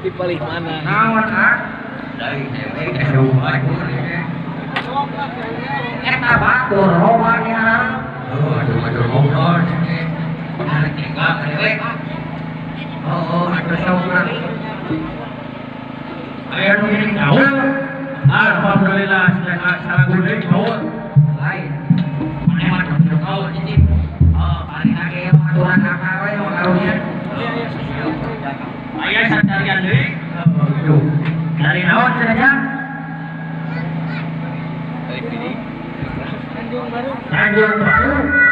Di paling mana? Naon ah? Dari eta batur loba di harap. Aduh aduh ngobrol. Oh, atuh sauna. Aya nu ngiring jauh. Alhamdulillah salah deui jauh. Lain. Mane mah teu tahu cicing. Oh, paling age aturan akal we karunya. Aya sacarian deui. Oh, dari naon cenah jang? Dari Pidi. Tanjung Baru.